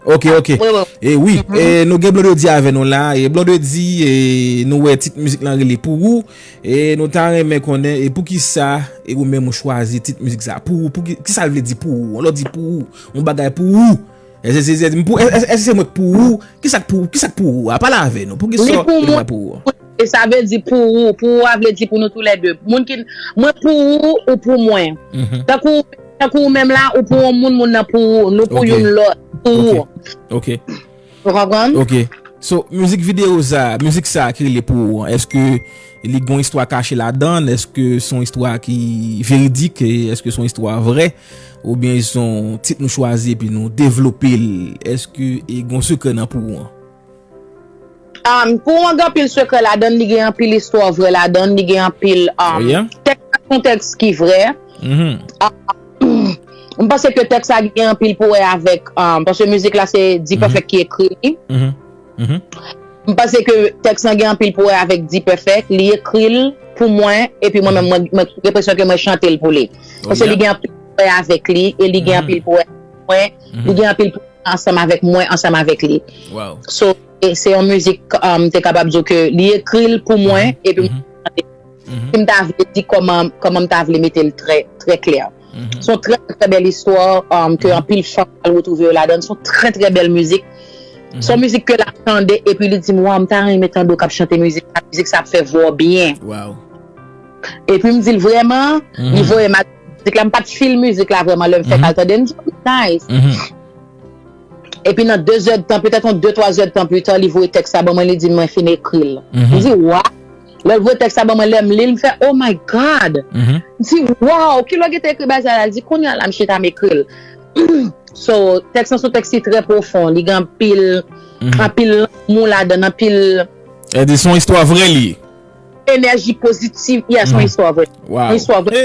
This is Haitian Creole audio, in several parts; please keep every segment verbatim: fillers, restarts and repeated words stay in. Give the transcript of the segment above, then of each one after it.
Ok, ok. E wi, e nou gen Blondedy avè nou la. E Blondedy, e nou wè tit mizik lan rele Pou Ou. E nou ta renmen konnen, e poukisa, e ou menm ou chwazi tit mizik sa? Pou ou, pou ki, kisa l vle di pou ou? Lè w di pou ou, yon bagay pou ou. Èske se, se, se, pou, èske, èske se mwen k pou ou? Kisa k pou, kisa k pou ou a? Pale avè nou. Poukisa li pou mwen pou ou? E sa vle di pou ou. Pou ou a vle di pou nou toulède. Moun ki, mwen pou ou, ou pou mwen. Tankou, tankou ou menm la, ou pou yon moun, moun nan pou ou. Nou pou youn lòt. Pou ou. Ok. Ou konprann? Ok. So, mizik videyo sa, mizik sa ki rele Pou Ou an, èske li gon istwa kache ladan l? Èske se yon istwa ki veridik? E èske se yon istwa vrè? Oubyen se yon tit nou chwazi epi nou devlope l? Èske e gon sekrè nan Pou Ou an? Um, Pou Ou an gen anpil sekrè ladan l, li gen anpil istwa vrè ladan l, li gen anpil, um, tèks la se yon tèks ki vrè. Um, m panse ke tèks la gen anpil pou wè avèk, um, paske mizik la se D-Perfect ki ekri li. M panse ke tèks lan gen anpil pou wè avèk D-Perfect, li ekri l pou mwen, epi mwen menm, mwen, mwen gen enpresyon ke mwen chante l pou li. Paske li gen anpil pou wè avèk li, e li gen anpil pou wè avèk mwen, li gen anpil pou wè ansanm avèk mwen, ansanm avèk li. So, e se yon mizik, um, m te kapab di w ke li ekri l pou mwen, epi mwen chante l. Si m ta vle di kòman, kòman m ta vle mete l trè, trè klè. Se yon trè, trè bèl istwa, um, ke anpil fanm pral retwouve yo ladan l. Se yon trè, trè bèl mizik. Se yon mizik ke l ap tande, epi li di m, "Waw, m ta renmen tande w k ap chante mizik sa, mizik sa ap fè vwa w byen." Epi m di l, "Vrèman?" Li voye m al mizik la, m pa t feel mizik la vrèman, lè m fèk al tande, m di, "Nice." Epi nan de zèdtan, petèt yon de, twa zèdtan pita, li voye tèks la ban mwen, li di m, "Mwen fin ekri l." M di, "Wa?" Lè l voye tèks la ban mwen, lè m li l, m fè, "Oh my God!" M di, "Wow, kilè w gentan ekri bagay sa la?" Li di, "Kounye a la, m chita, m ekri l." So, tèks lan se yon tèks ki trè pwofon, li gen anpil, anpil lanmou ladan l, anpil. Sa vle di se yon istwa vrè li ye? Enèji pozitif, yeah, se yon istwa vrè. Yon istwa vrè.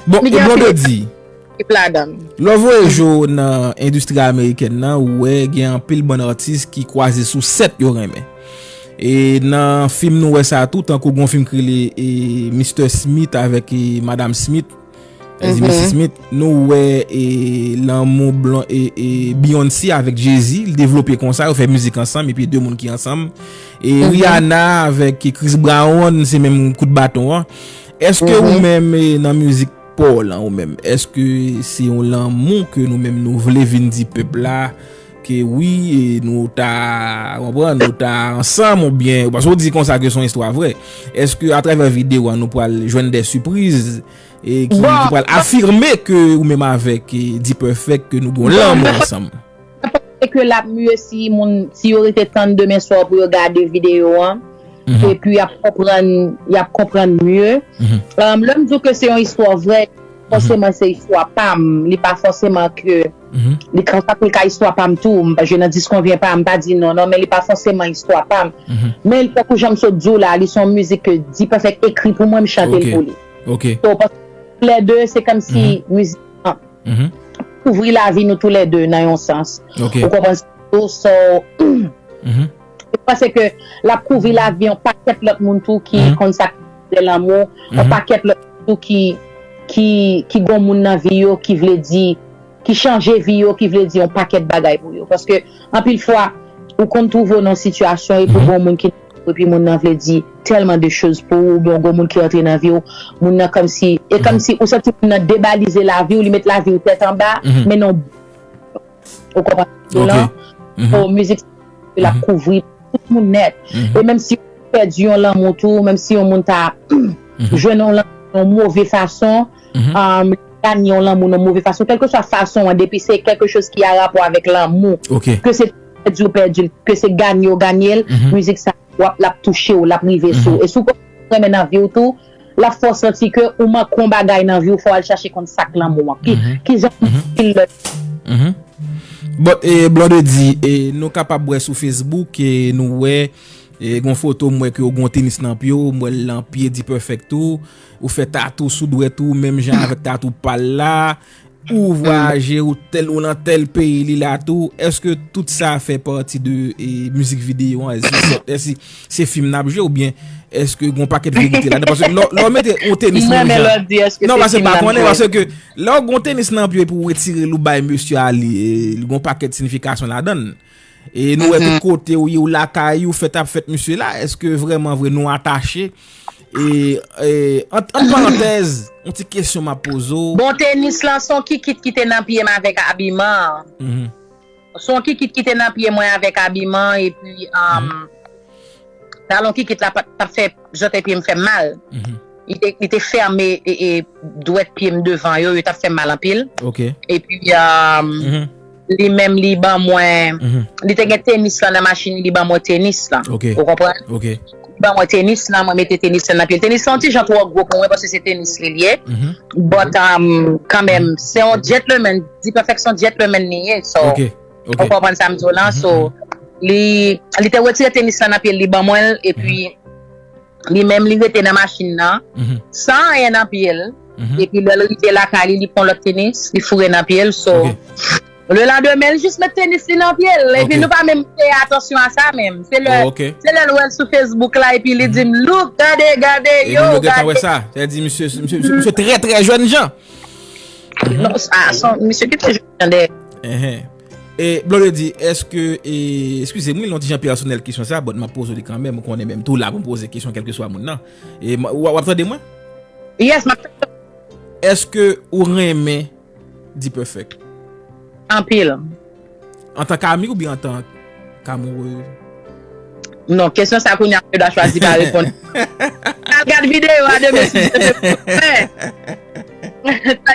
Bon, e Blondedy, ladan l. Lè w voyaje nan endistri amerikèn nan, ou wè gen anpil bann atis ki kwaze sou sèt yo renmen. E nan fim nou wè sa tou, tankou gon fim ki rele, e, Mister Smith avèk, e, Madam Smith, e, Mister Smith, nou wè, e, lanmou blan, e, e, Beyoncé avèk Jay-Z, li devlope konsa, yo fè mizik ansanm, epi de moun ki ansanm. E Rihanna avèk Chris Brown, se menm kout baton an. Èske ou menm, e, nan mizik pa w lan, ou menm, èske se yon lanmou ke nou menm nou vle vin di pèp la, ke wi, e, nou ta, konprann, nou ta ansanm, oubyen, paske w di konsa ke se yon istwa vrè. Èske atravè videyo a nou pral jwenn de sipriz, e, ki, ki pral afime ke ou menm avèk, e, D-Perfect ke nou gen yon lanmou ansanm? Mwen panse ke l ap mye si moun, si yo rete tann demen swa pou yo gade videyo an, epi y ap konprann, y ap konprann mye. Um, lè m di w ke se yon istwa vrè, fòseman se istwa pa m. Li pa fòseman ke, li ka, sa pou l ka istwa pa m tou. M pa jwe nan dis konvyen pa m, m pa di non, non, men li pa fòseman istwa pa m. Men tankou jan m sot di w la, li se yon mizik ke D-Perfect ekri pou mwen, m chante l pou li. So, paske toulède, se kòmsi mizik lan kouvri lavi nou toulède nan yon sans. Ou konprann sa tou? So, m panse ke l ap kouvri lavi yon pakèt lòt moun tou ki konn sa k rele lanmou, yon pakèt lòt moun tou ki, ki, ki gon moun nan vi yo ki vle di, ki chanje vi yo, ki vle di yon pakèt bagay pou yo. Paske anpil fwa, ou konn twouve w nan yon sitiyasyon epi gon moun ki, epi moun nan vle di tèlman de choz pou ou, oubyen yon gwo moun ki rantre nan vi w, moun nan kòmsi, e kòmsi ou santi moun nan debalize lavi w, li met lavi w tèt anba, men non, ou konprann sa m di w lan? So, mizik sa, l ap kouvri tout moun nèt. E menm si ou pèdi yon lanmou tou, menm si yon moun ta jwenn yon lanmou nan yon move fason, um, ganye yon lanmou nan yon move fason, kèlkeswa fason an, depi se kèlkechoz ki a rapò avèk lanmou, ke se pèdi ou pèdi l, ke se ganye ou ganye l, mizik sa, w ap, l ap touche w, l ap rive sou ou. E si w konn renmen nan vi w tou, l ap fè w santi ke ou manke yon bagay nan vi w, fò w al chache konn sa k lanmou an. Ki, kijan ki lè. Bon, e, Blondedy, e, nou kapab wè sou Facebook, e, nou wè, e, gon foto m wè ke w gon tenis nan pye w, m wè l nan pye D-Perfect tou. Ou fè tatou sou dwèt ou, menm jan avèk tatou pa l la. ou vwayaje, ou tèl, ou nan tèl peyi, li la tou, èske tout sa fè pati de e, mizik videyo an? Èske se, èske se fim n ap jwe oubyen èske gen yon pakèt verite ladan? Paske lè, lè w mete yon tenis nan men jan, non, paske m pa konnen, paske lè w gen yon tenis nan pye epi w retire l ou bay mesye a li, e, li gen yon pakèt siyifikasyon ladan l. E nou wè tout kote ou ye, ou lakay ou, fèt ap fèt mesye la, èske vrèman vre nou atache? E, e an, an parantèz, yon ti kesyon m ap poze w. Bon, tenis lan se yon kikit ki te nan pye m avèk abiman. Se yon kikit ki te nan pye mwen avèk abiman, epi um, talon kikit la pa t ap fè jante pye m fè m mal. Li te, li te fèmen e, e dwèt pye m devan yo, yo t ap fè m mal anpil. Epi um, li menm li ban mwen, li te gen tenis lan nan machin li, li ban mwen tenis lan. Ou konprann? Li ban mwen tenis lan, mwen mete tenis lan nan pye l. Tenis lan yon ti jan twò gwo pou mwen paske se tenis li l ye. But um, kanmenm, se yon gentleman, D-Perfect se yon gentleman li ye. So, ou konprann sa m di w lan? So, li, li te retire tenis lan nan pye l, li ban mwen l, epi li menm li rete nan machin nan, san anyen nan pye l. Epi lè l rive lakay li, li pran lòt tenis, li foure nan pye l. So, le landemen, li jis met tenis li nan pye l. Epi nou pa menm peye atansyon a sa menm. Se lè, se lè l wè l sou Facebook la, epi li di m, "Look, gade, gade, yo, gade." Sa vle di, misye, misye, misye, misye trè, trè jèn jan. Non, sa, son, misye ki te jwenn dèyè. E, Blondedy, èske, e, eskize m, wi, yon ti jan pèsonèl kesyon sa, but m ap poze w li kanmenm, ou konnen menm tou la pou m poze kesyon kèlkeswa moun nan. E, w, w ap tande mwen? Yes, m ap tande. Èske ou renmen D-Perfect? Anpil. Antan k ami oubyen antan k amoureux? Non, kesyon sa kounye a, yo ta chwazi pa reponn. Al gad videyo a demen si Dye vle.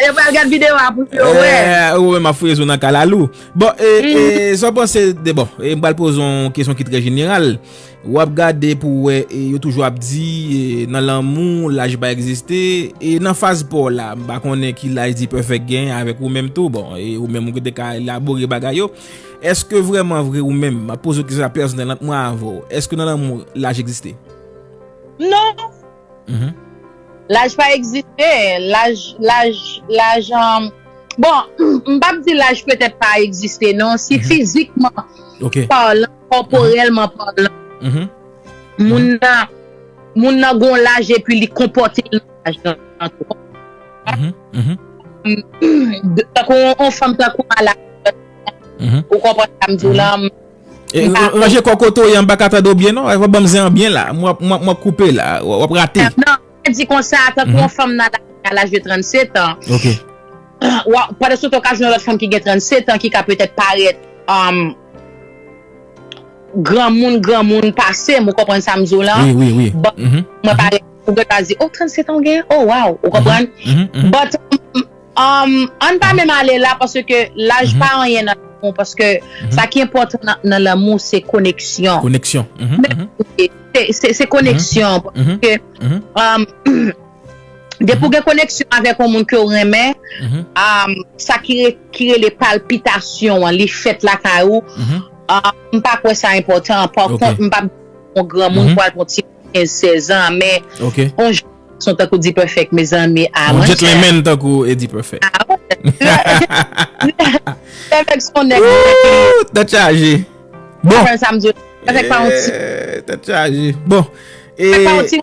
Yo pral gad videyo a pou yo wè. Ou menm ap fouye zo nan kalalou. Bon, e, e, sa w panse de, bon, e, m pral poze yon kesyon ki trè jeneral. W ap gade pou w wè, e, yo toujou ap di, e, nan lanmou, laj pa egziste. E nan faz pa w la, m pa konnen ki laj D-Perfect gen avèk ou menm tou. Bon, e ou menm ou te ka elabore bagay yo. Èske vrèman vre ou menm, m ap poze w kesyon sa pèsonèl ant mwen avè w, èske nan lanmou, laj egziste? Non. Laj pa egziste. Laj, laj, laj, um, bon, m p ap di laj petèt pa egziste, non. Si fizikman palan, kòporèlman palan, moun nan, moun nan gon laj epi li konpòte l nan laj nan tou. Tankou yon, yon fanm tankou Mala, ou konprann sa m di w lan? E, ranje kò kote w ye, m pa ka tande w byen non. Fò ban m zen an byen la. M w ap, m w ap, m w ap koupe la. W ap rate. Non, mwen di konsa, tankou yon fanm nan laj, a laj de trannsetan. Pandan se tan w ka jwenn yon lòt fanm ki gen trannsetan, ki ka petèt parèt, um, granmoun, granmoun pase m, ou konprann sa m di w lan? Wi, wi, wi. Bon, mwen parèt, ou gen dwa di, "Oh, trannsetan w gen? Oh, wow," ou konprann? But, um, Um, ann pa menm ale la, paske laj pa anyen nan lanmou, paske sa ki enpòtan nan, nan lanmou, se koneksyon. Koneksyon. Se, se, se koneksyon, paske, um, depi w gen koneksyon avèk yon moun ke w renmen, um, sa ki re-, ki rele palpitasyon an, li fèt lakay ou. Um, m pa kwè sa enpòtan. Pa kont, m pa yon granmoun pou al pran ti kenz, sèz an, men yon jèn gason tankou D-Perfect, mezanmi, a, monchè. Yon gentleman tankou Eddie Perfect. A, wè. D-Perfect se yon nèg. Woo, tèt chaje. Bon. Konprann sa m di w. D-Perfect pa yon ti. Eh, tèt chaje. Bon. E, pa yon ti.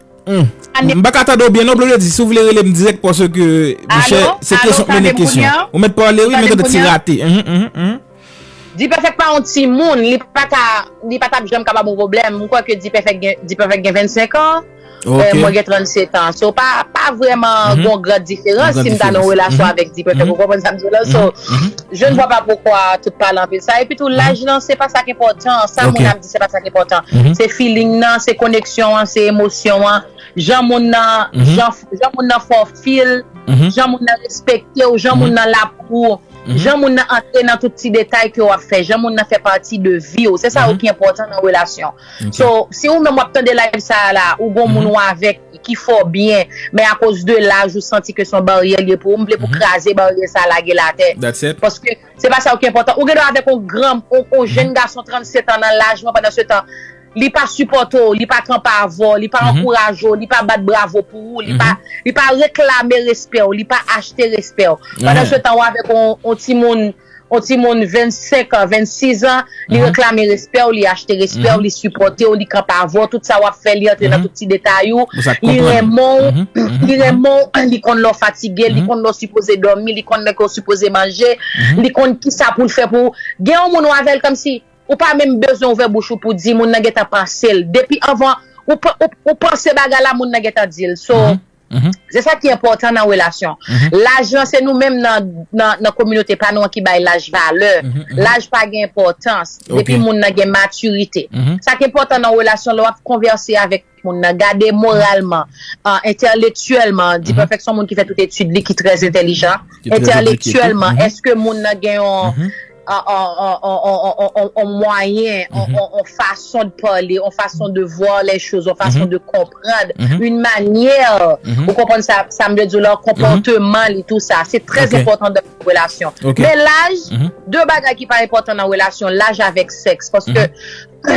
M pa ka tande w byen non, Blondedy, si w vle rele m dirèk, paske, monchè, se kesyon k mennen kesyon. Ou mèt pale, wi, men tande ti rate. D-Perfect pa yon timoun, li pa ka, li pa t ap janm ka ba m yon pwoblèm. M kwè ke D-Perfect gen, D-Perfect gen vennsenk an, eh, mwen gen trannsetan. So, pa, pa vrèman gon gran diferans si m ta nan yon relasyon avèk D-Perfect. Ou konprann sa m di w la? So, je ne vois pas pourquoi tout pale anpil sa. Epi tou, laj lan, se pa sa k enpòtan. Sa moun ap di, se pa sa k enpòtan. Se feeling nan, se koneksyon an, se emosyon an. Jan moun nan, jan, jan moun nan fè w feel, jan moun nan respekte w, jan moun nan la pou ou. Jan moun nan antre nan tout ti detay ke w ap fè, jan moun nan fè pati de vi w, se sa yo ki enpòtan nan relasyon. So, si ou menm w ap tande live sa a la, ou gon moun ou avèk ki fè w byen, men akoz de laj ou santi ke se yon baryè li ye pou ou, m vle pou kraze baryè sa a lage l atè. Paske se pa sa yo ki enpòtan. Ou gen dwa avèk yon gran, yon, yon jèn gason trannsetan nan laj mwen, pandan se tan, li pa sipòte w, li pa kanpe avè w, li pa ankouraje w, li pa bat bravo pou ou, li pa, li pa reklame respè w, li pa achte respè w. Pandan se tan, w avèk yon, yon timoun, yon timoun vennsenk an, vennsis an, li reklame respè w, li achte respè w, li sipòte w, li kanpe avè w, tout sa w ap fè, li antre nan tout ti detay ou, li renmen w, li renmen w, li konn lè w fatige, li konn lè w sipoze dòmi, li konn lè ke w sipoze manje, li konn kisa pou l fè pou ou. Gen yon moun w avè l kòmsi ou pa menm bezwen ouvè bouch ou pou di, moun nan gentan panse l. Depi anvan ou, pa- ou, ou panse bagay la, moun nan gentan di l. So, se sa ki enpòtan nan relasyon. Laj lan, se nou menm nan, nan, nan kominote pa nou an ki bay laj valè. Laj pa gen enpòtans. Depi moun nan gen matirite. Sa ki enpòtan nan relasyon, lè w ap konvèse avèk moun nan, gade moralman, ah, entèlektyèlman, Dipèfèk se yon moun ki fè tout etid li, ki trè entèlijan. Entèlektyèlman, èske moun nan gen yon, yon, yon, yon, yon, yon, yon mwayen, yon, yon, yon fason de pale, yon fason de voir les choses, yon fason de comprendre, une manière, ou konprann sa, sa m vle di w la, konpòteman li, tou sa. Se trè enpòtan nan relasyon. Men laj, de bagay ki pa enpòtan nan relasyon, laj avèk sèks, paske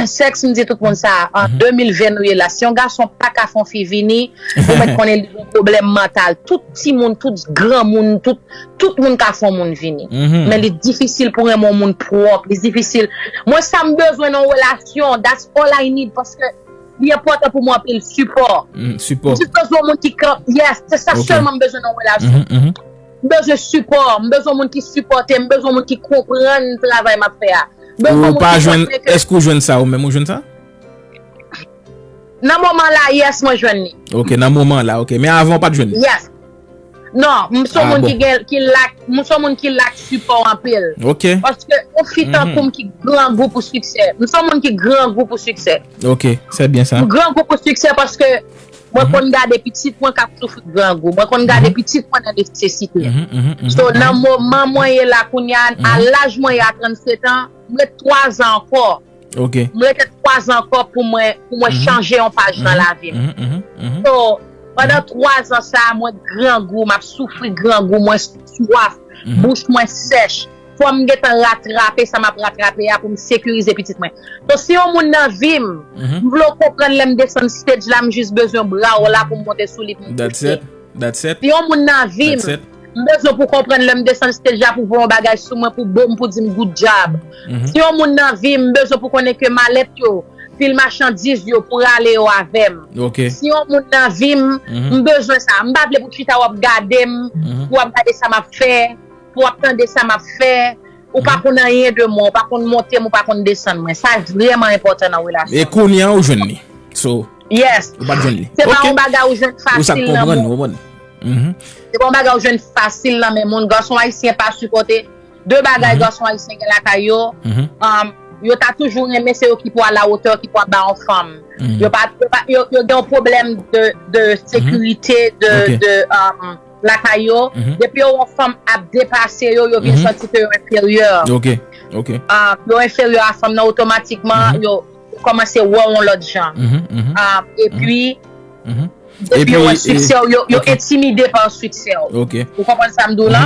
sèks, m di tout moun sa, an de mil ven nou ye la, si yon gason pa ka fè yon fi vini, ou mèt konnen li gen pwoblèm mantal. Tout timoun, tout granmoun, tout, tout moun ka fè yon moun vini. Men li difisil pou renmen yon moun pwòp, li difisil. Mwen, sa m bezwen nan yon relasyon, that's all I need, paske li enpòtan pou mwen anpil, sipò. M jis bezwen yon moun ki kan, yes, se sa sèlman m bezwen nan yon relasyon. M bezwen sipò, m bezwen yon moun ki sipòte, m bezwen yon moun ki konprann travay m ap fè a. Ou pa jwenn, èske ou jwenn sa ou menm, ou jwenn sa? Nan moman la, yes, mwen jwenn li. Ok, nan moman la, ok. Men avan, ou pa t jwenn li? Yes. Non, m se yon moun ki gen, ki lak, m se yon moun ki lak sipò anpil. Ok. Paske yon fi tankou m ki grangou pou siksè. M se yon moun ki grangou pou siksè. Ok, c'est bien ça. M grangou pou siksè paske mwen konn gade pitit mwen k ap soufri grangou. Mwen konn gade pitit mwen nan nesesite. So, nan moman mwen ye la kounye a, a laj mwen ye a trannsetan, m ret twa zan ankò. M rete twa zan ankò pou mwen, pou mwen chanje yon paj nan lavi m. So, pandan twa zan sa a, mwen grangou, m ap soufri grangou, mwen swaf, bouch mwen sèch. Fò m gentan ratrape sa m ap ratrape a pou m sekirize pitit mwen. So, si yon moun nan vi m, m vle w konprann lè m desann stage la, m jis bezwen bra w la pou m monte sou li pou m pouse. Si yon moun nan vi m, m bezwen pou konprann lè m desann stage la pou voye yon bagay sou mwen, pou bo m, pou di m good job. Si yon moun nan vi m, m bezwen pou konnen ke malèt yo, pil machandiz yo, pou rale yo avè m. Si yon moun nan vi m, m bezwen sa. M pa vle pou chita w ap gade m, pou w ap gade sa m ap fè, pou w ap tande sa m ap fè. Ou pa konn anyen de mwen, ou pa konn monte m, ou pa konn desann mwen. Sa vrèman enpòtan nan relasyon. E kounye a ou jwenn li. So, yes. Ou pa t jwenn li. Se pa yon bagay ou jwenn fasil nan men moun. Se pa yon bagay ou jwenn fasil nan men moun. Gason ayisyen pa sipòte. De bagay gason ayisyen gen lakay yo. Um, yo ta toujou renmen se yo ki pou alawotè, ki pou ap ba yon fanm. Yo pa, yo pa, yo, yo gen yon pwoblèm de, de sekirite, de, de, um, lakay yo. Depi yo wè yon fanm ap depase yo, yo vin santi ke yo enferyè. Ok, ok. Ah, yo enferyè a fanm nan, otomatikman, yo, yo kòmanse wè w yon lòt jan. Ah, epi, depi yo wè siksè w, yo, yo entimide pa siksè w. Ou konprann sa m di w la?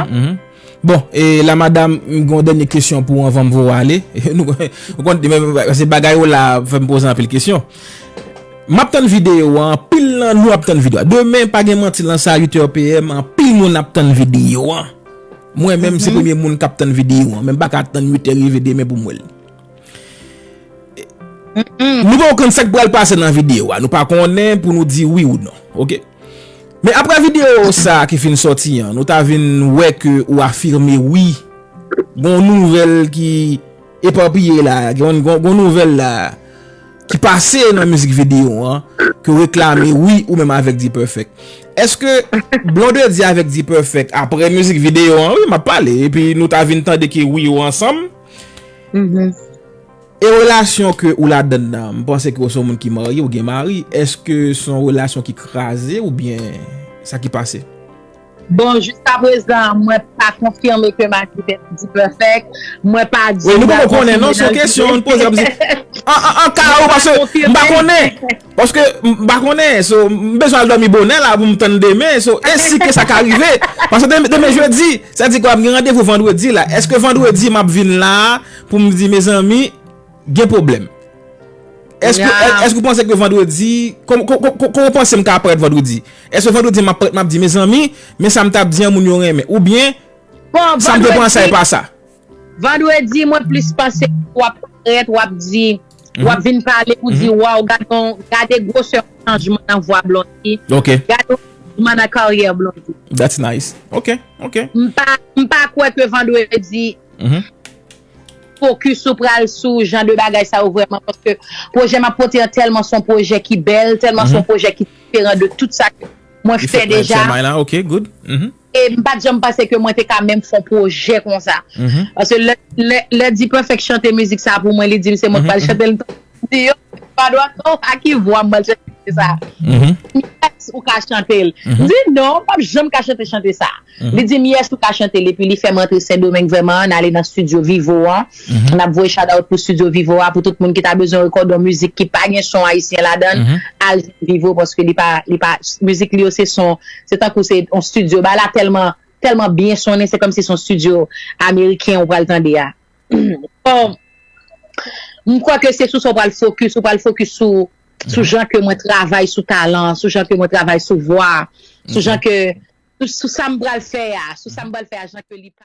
Bon, e la madanm, m gen yon dènye kesyon pou w anvan m voye w ale. Nou, ou konn, men, se bagay ou la fè m poze anpil kesyon. M ap tann videyo a, anpil nan nou ap tann videyo a. Demen, pa gen manti, lan sa uit è P M, anpil moun ap tann videyo a. Mwen menm, se premye moun k ap tann videyo a. Men m pa ka tann uit è rive demen pou m wè l. Nou pa konn sa k pral pase nan videyo a. Nou pa konnen pou nou di wi ou non. Ok? Men apre videyo sa ki fin sòti an, nou ta vin wè ke ou afime wi. Gon nouvèl ki epapiye la, gon, gon, gon nouvèl la ki pase nan mizik videyo an, ke w reklame wi ou menm avèk Dperfect. Èske Blondedy avèk Dperfect, apre mizik videyo an, wi, m ap pale, epi nou ta vin tande ke wi yo ansanm? E relasyon ke ou ladann nan, m panse ke ou se yon moun ki marye, ou gen mari, èske se yon relasyon ki kraze oubyen sa ki pase? Bon, jiskaprezan, mwen pa konfime ke m ak Dperfect, mwen pa di. Wi, nou poko konnen, non, se yon kesyon, nou poze, an, an, an ka ou, paske m pa konnen. Paske m pa konnen, so, m bezwen al dòmi bonè la pou m tann demen, so, e si ke sa ka rive? Paske demen, demen jedi, sa di kwa, m gen randevou vandredi la. Èske vandredi m ap vin la pou m di, mezanmi, gen pwoblèm? Èske èske ou panse ke vandredi, kòman ou panse m ka parèt vandredi? Èske vandredi m ap parèt, m ap di, mezanmi, men sa m t ap di an, moun yo renmen? Oubyen, Bon, sa m te panse a e pa sa? Vandredi, mwen plis panse w ap parèt, w ap di, w ap vin pale, ou di, waw, gade, gade gwosè chanjman nan vwa Blondy. Ok. Gade chanjman nan karyè Blondy. That's nice. Ok, ok. M pa, m pa kwè ke vandredi, Mhm. fokis ou pral sou jan de bagay sa yo vrèman, paske pwojè m ap pote an tèlman se yon pwojè ki bèl, tèlman se yon pwojè ki diferan de tout sa ke mwen Li fè fèt nan deja. Timeline la, ok, good. Mhm. E m pa t janm panse ke mwen te ka menm fè yon pwojè konsa. Mhm. Paske lè, lè, lè D-Perfect chante mizik sa pou mwen, li di m se mwen k pral chante l. M di yo, pa dwa non, a ki vwa m pral chante sa? Mhm. Yes, ou ka chante l. M di non, m p ap janm ka chante chante sa. Li di m yes, ou ka chante l. Epi li fè m antre Sendomeng vrèman, n ale nan studio Vivo an. N ap voye shout out pou studio Vivo a, pou tout moun ki ta bezwen rekòde yon mizik ki pa gen son ayisyen ladan l, al jwenn Vivo, paske li pa, li pa, mizik li yo se son, se tankou se yon studio. Bagay la tèlman, tèlman byen sonnen, se kòmsi se yon studio ameriken ou pral tande a. Bon, m kwè ke se sou sa w pral fokis, ou pral fokis sou, sou jan ke mwen travay sou talan, sou jan ke mwen travay sou vwa, sou jan ke, sou, sou sa m pral fè a, sou sa m pral fè a, jan ke li pa